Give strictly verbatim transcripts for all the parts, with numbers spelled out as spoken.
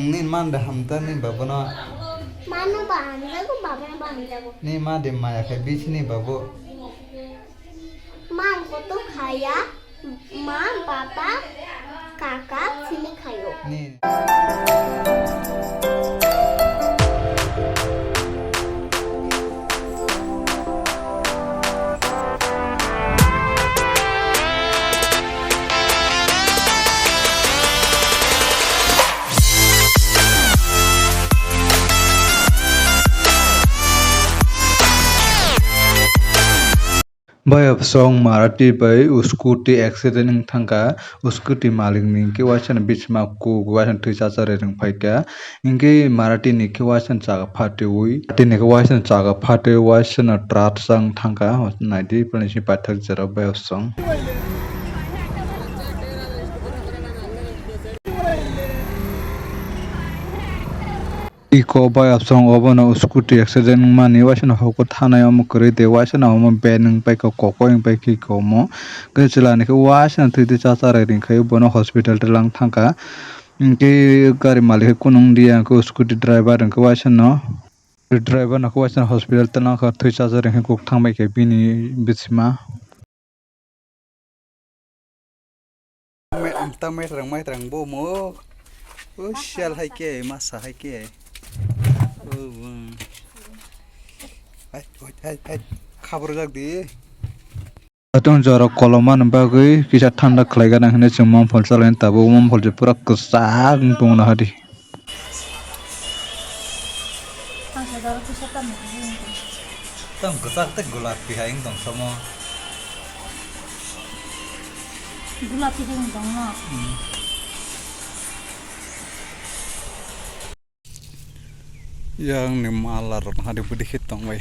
Nini man de hamta ni babono. Mano ba hamjago, babono ba hamjago. Ni ma de maya khai bisi ni babo. Man koto khaya, ma, baba, kaka, sini khayo. Ni. Bayapsong Marathi bai scooty accident wng thangkha, scooty malik ni hwnkhe waisa no bisima kuk, waisa no thwi cha cha rwrwng phaikha. Hinkhe Marathi ni khe waisa no chakha phatwi, Marathi ni khe waisa no chakha phatwi, waisa no truck chang thangkha. Naidi, bini si paithak jora bayapsong. Iko bayapsong obono scooty accident wngmani, waisa no hoko thanai omo kwrwi tei waisa no omo ben wng paikha, kokoi wng paikha iko omo. Khe chwla ni khe waisa no thwi twi cha cha rwrwng khai bono hospital twlang thangkha. Hinkhe gari malik khe kunu wng diya, hinkhe scooty driver hinkhe waisa no, driver no khe waisa no hospital twlang kha, thwi cha cha rwrwng khe kuk thang bai kha bini bisima. Tamai rang mai rang bo mo. O sial hai khe, masa hai khe. O bung. Hai, hai, hai, hai. Khabar jak di. Atong jora kolom man bagwi kisa thanda khlai gana hwnwi chwng mom phol chalaini tabuk, mom phol je pura kwchak wng tongna hadi. Tong kwchak tei gulapi hai wng tong samo. Gulapi hai wng tong no. Hmm. Yang ni mala rok hari budi khit tong bai.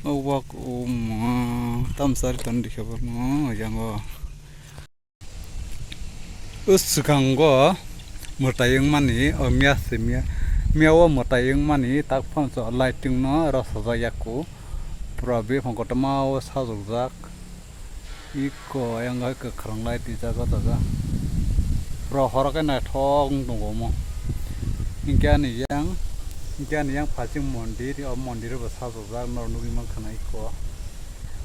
O wak o ma tam sari ton dikhe borno yang o. O swkango mwtai wngmani, o miya se miya, miya o mwtai wngmani tak phano lighting no rw sajak ya kho. Pura biphang kotorma o sajokjak. Iko yang hai kwkhwrang light rijak o jaga. Pura horo khe naithok wng tongo omo. Hinkhe ani yang, hinkhe ani yang phaiching mondir, o mondir bo sajokjak norok nugwi mankha na iko.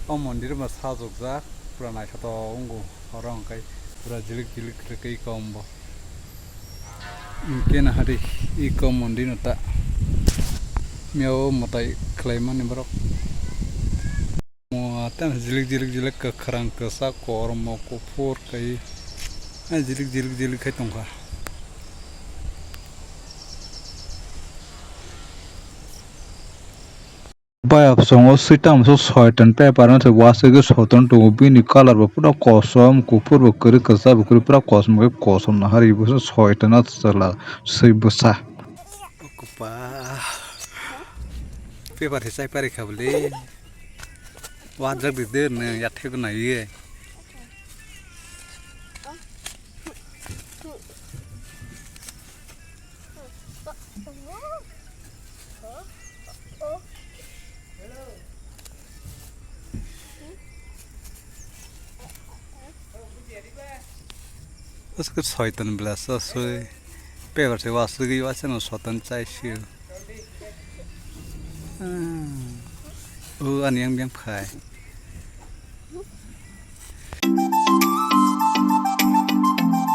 O mondir bo sajokjak, pura naithotok wngo. Oro hwnkhe pura jilik jilik rwgwi kom bo. Hwnkhe nahadi iko mondir no ta miyao mwtai khlaimani borok. Mo tei jilik jilik jilik kwkhwrang kwchak kormo kuphur kai jilik jilik jilik khai tongkha. Bayapsongo swi tamo se soitan paper no se waswi khe soitan tongo, bini colour bo pura kosom, kuphur bo kwrwi, kwchak bo kwrwi, pura kosom khe kosom nahari bo se soitan o chwla swi bwsa. O kwpa paper se chai pari kha bwle. Wajak di de nw yathek naiye. Bwskhe soitan bwla sasui paper se wasugwi waisa no soitan chai sio. O ani yang biyang phai.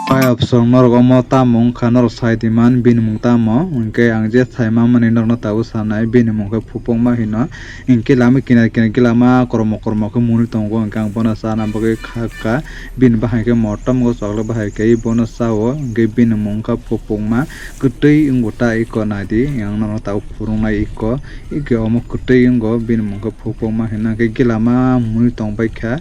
Pai opsong norok omo tamo wngkha norok sai di man bini mung tamo, hwnkhe ang je sai manmani norokno tabuk sanai bini mung khe Phupokma hino, hwnkhe lama kinar kinar khe lama kormo kormo khe mwnwi tongo, hwnkhe ang bono chana bagwi kha kha bini bahai khe motom wngkha chocolate bahai khe bono chao, hwnkhe bini mung wngkha Phupokma. Kwtwi wngbo ta iko naidi, ang norok tabuk phurungnai iko, iko omo kwtwi wngo, bini mung khe Phupokma hino, hwnkhe gilama mwnwi tongbaikha,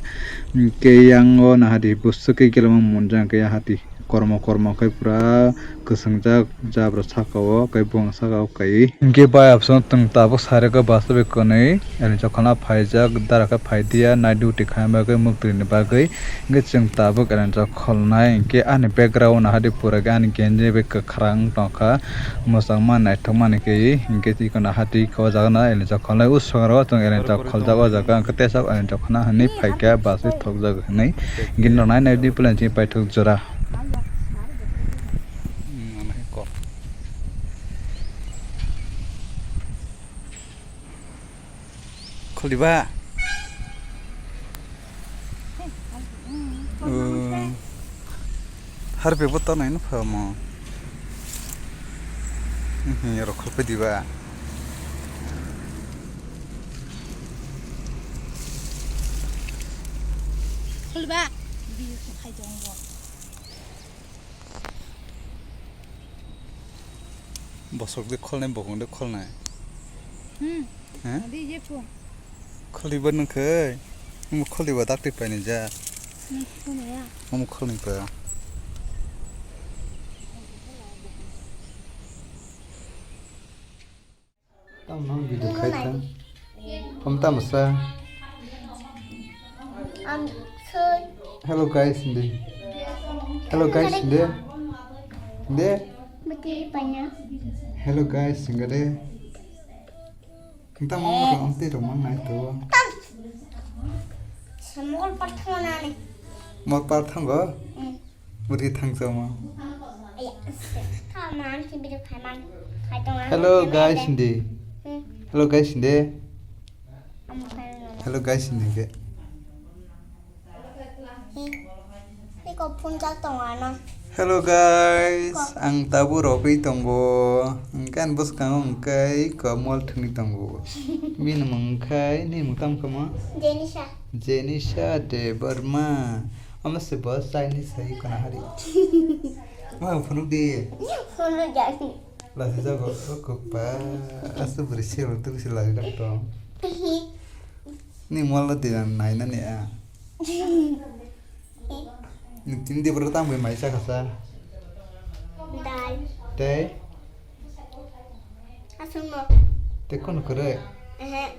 hwnkhe yang o nahadi bwswk khe gilama munjak hwnkhe hati kormo kormo khe pura kwswngjak jabra saka o, khe buphang saka o kai. Hwnkhe bai absong twng tabuk sarikhe basa bai kwnwi. Ani chokholna phaijak, dara khe phaidiya, night duty khaina bagwi, muktwini bagwi. Hwnkhe chwng tabuk ani chokholnai, hwnkhe ani background nahadi pura khe ani genji bai kwkhwrang tongkha, mwchangma naithokmani khe, hwnkhe iko nahadi iko jaga no ani chokholnai, o songro chwng ani chokholjak o jaga, hwnkhe teisa ani chokholna hinwi phaikha, bachwi thokjak hinwi. Hwnkhe norok nai naidi plan chini paithak jora. Kholiba. Harpe bo tonai no phamo. Rok khol pe diba. Kholiba. Bi khai jong bo. Bosok de kholnai, bokong de kholnai. Hmm. He? Adi je po. Kholiba nung khai. Omo kholiba dak twi paini ja. Hmm, kholiya. Omo kholni pa. Tamo nang video khai thang. Om tamo sa. Am soy. Hello guys, hindi. Hello guys, hindi. Hindi. Bati panya. Hello guys, hindi de. Kita mau ke om tiro mang nai to. Tam. Semol par thang nani. Mol par thang go? Hmm. Bwrwi thangchamo. Hello guys, hindi. Hmm. Hello guys, hindi. Hello guys, hindi ke. Iko phunjak tongo ano. Hello guys, ang tabuk rogwi tongo. Hwnkhe ani bwskango hwnkhe iko mol thwngwi tongo. Bini mung hwnkhe, nini mung tamo khe mo? Jenisa. Jenisa Debbarma. Omo se bo Chinese hai kono hari. Ma phunuk di. Phunuk jani. Lasi jago, o kokpa. Asu bwrwi se rok tu bisi lasi jak tong. Ni mol di nang nai nani a. Ni tin di bro tam bai mai sa kasa. Dal. Tei? Aswk no. Tei kono kwrwi? Ehe.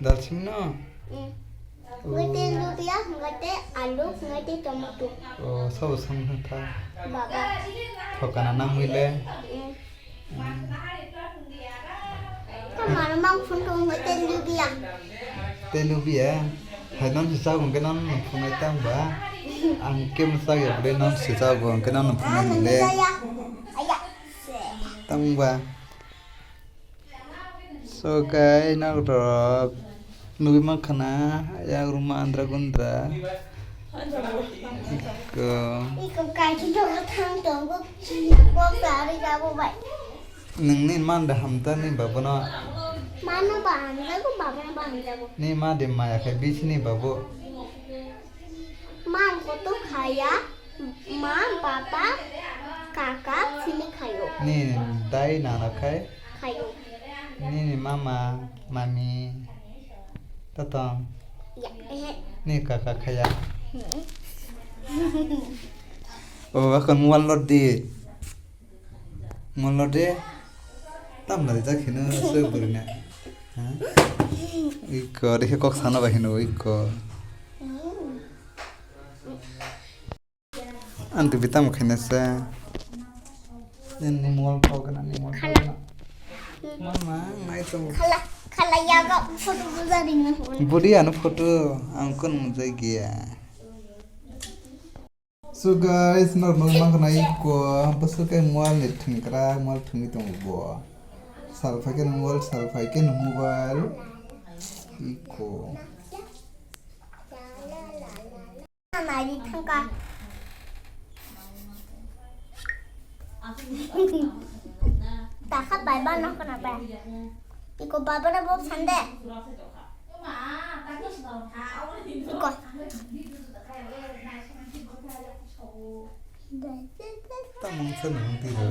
Dal simi no? Mm. Ngoite lubia, ngoite alu, ngoite tomato. O, sabo sam kha tha. Baba. Thokana nang mui le. Mm. Mm. Kamaro mang phun ko ngoite lubia. Tei lubia? Hai non si chago hwnkhe non phunai tang ba? Ang khe mwchak ya bwlai non si chago hwnkhe non phunai hwnle. Tang ba? So guys, nagrok nugwi mankha na, ayang ruma andra gundra. Ko. Iko kaisa doga thang tongo, kok sari jabo bai. Nungni man da hamta ni babono. Mano ba hamjago, babono ba hamjago. Ni ma de maya khai bisi ni babo. Ma ang koto khaya, ma, baba, kaka, sini khayo. Ni dai nana khai? Khayo. Nini mama, mami, tatong? Ya, ehe. Ni kaka khaya? Hmm. O, akon mobile lord di. Molo de. Tam lai jak hino se burina. Ha? Iko de kok sana ba hino iko. Antu bitam khaina sa. Ni mol kau kana ni mol kau kana. Mama, nai to. Khala, khala yaga photo bujari na. Budi ano photo ang kon mujai gaya. So guys, norok nugwi mankha na iko bwswk khe mobile ni thwngkra, mobile thwngwi tongo bo. Sal phai khe mobile, sal phai khe mobile. Iko. Nai thangka. Takha bai ba nok na ba. Iko baba na bo sande. Iko. Tamang sa nang tira.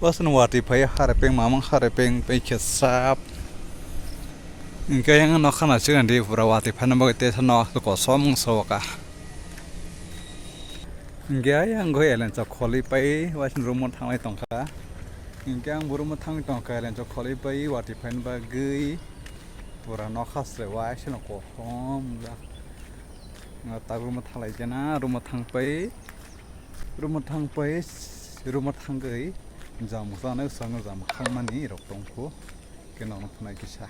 Bosong watwi phai harapeng mamang harapeng tei khe sap. Hwnkhe yang nokha na chikon di pura watwi phaina bagwi tei sano kosom wngsa o ka. Hwnkhe ayang goi elencha kholi pai waising room o thanglai tongkha. Hwnkhe ang bo room o thangwi tongkha elencha kholi pai watwi phaina bagwi pura nokha se waisano kosom wngjak. Nga tak room o thanglai jena room o thangpai. Room o thang pai, room o thangwi jam sanai swkang jam khangmani rok tongkhu, khe nono phunai kisa.